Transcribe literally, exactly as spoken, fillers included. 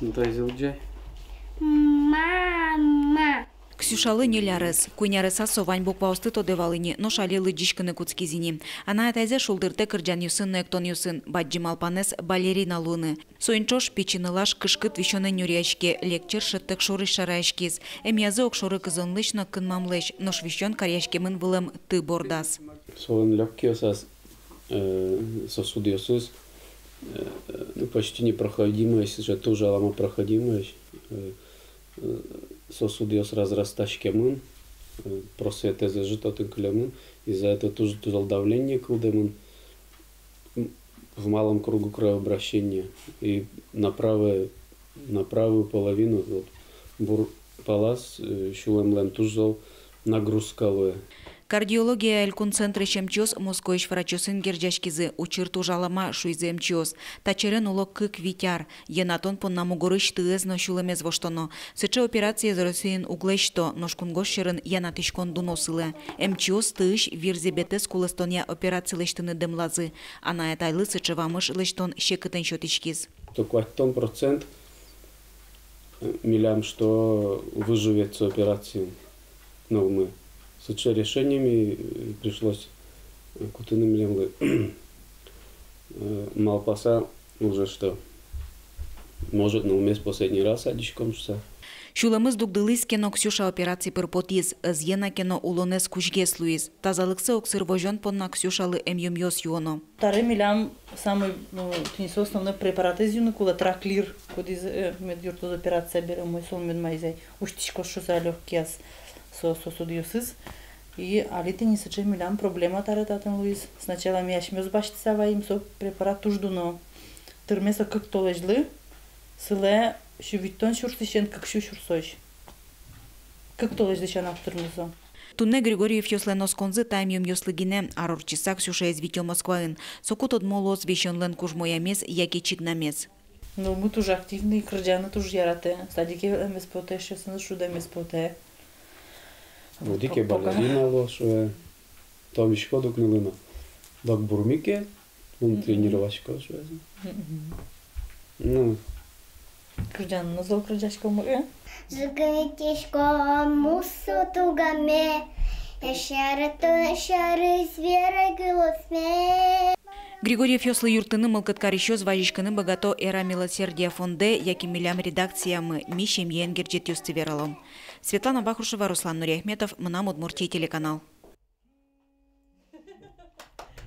Ну, то есть, где? Мама. Ксюшалы ньыль арес. Куинь аресаз со вань букваосты тодэ вал ини, нош али лыдӟиськыны кутскиз ини. Анай-атайзэ шулдыртэ кырӟанъёсын но эктонъёсын, бадӟым малпанэз балерина луыны. Соин ӵош пичи нылаш кышкыт висёнэн нюръяське, лек чыр шӧдтэк шорысь шараяськиз. Эмъязы огшоры кызонлэсь но кынмамлэсь, нош висён каръяськемын вылэм ты бордаз. Солэн лёгкийёсаз, э, сосудъёсыз, э, ну, почти непроходимоесь, сыӵе туж алама проходимоесь, э, э, сосудъёс разрастаськемын, э, просветэз ӧжыт отын кылемын, из-за этого туж, туж зол давление кылдэмын. М, в малом кругу кровообращения. И на правое, на правую половину, вот, бур палаз, э, сюлэмлэн туж зол нагрузка луэ. Кардиология элькун центрысь эмчиос Москваысь врачъёсын герӟаськизы, учыр туж алама, шуизы эмчиос. Та черен уло кык-вить ар. Йӧнатон понна мугорысь тыез но сюлэмез воштоно. Сыӵе операциез Россиын уг лэсьто, нош кунгож сьӧрын янатӥськон дуно сылэ. Эмчиос тыысь вирзэбетэз кулэстонъя операци лэсьтыны дэмлазы. Анай-атайлы сыӵе вамыш лэсьтон секытэн сётӥськиз. То куатьтон процент, э, милям, что выживет со операциен нылмы. Сыӵе решение ми, э, пришлось, э, кутыны милемлы. Э, малпаса уже, что, может, нылмес последний раз адӟиськом шуса. Сюлэмыз дугдылӥз ке но, Ксюша операци пыр потӥз, ӧзйе на ке но, улонэз кузьгес луиз. Тазалыксэ огсыр возён понна Ксюшалы эмъюмъёс юоно. Табере милям самый, ну, тӥни со основной препаратэз юыны кулэ, траклир, кудӥз, э, мед юрттоз операция бере, умой со мед маиз ай, усьтӥськоз шуса лёгкияз со сосудъёсыз. И али тӥни сыӵе милям проблема табере татын луиз. Сначала ми асьмеос басьтыса ваим, со препарат туж дуно. Тырме со кык толэзьлы, сылэ сю витьтон сюрсысен кык сю сюрсозь. Кык толэзьлы сяна уг тырмы со. Туннэ Григорьевъёслэн осконзы та эмъюмъёслы гинэ. Ар ортчыса Ксюшаез витё Москваын. Соку тодмо луоз висёнлэн кужмоямез яке чигнамез. Нылмы туж активный, кырӟаны туж яратэ. Садике ветлэмез потэ, эшъёсыныз шудэмез потэ. Вот. Одӥг ке пока балерина луоз, шуэ. Тодӥськод ук, нылы но. Дак бурмике, ум тренироваськоз, шуэ. Мгм. Ну. Кырӟан но зол кырӟаськом, э? Зыгынтӥськом мусо тугаме, эшъяратон сярысь верай гылосме. Григорьевъёслы юрттыны мылкыд карисьёс вазиськыны быгато «Эра милосердия» фондэ яке милям редакциямы, ми семьяен герӟетъёсты вералом. Светлана Вахрушева, Руслан Нуриахметов, «Мынам Удмуртие» телеканал.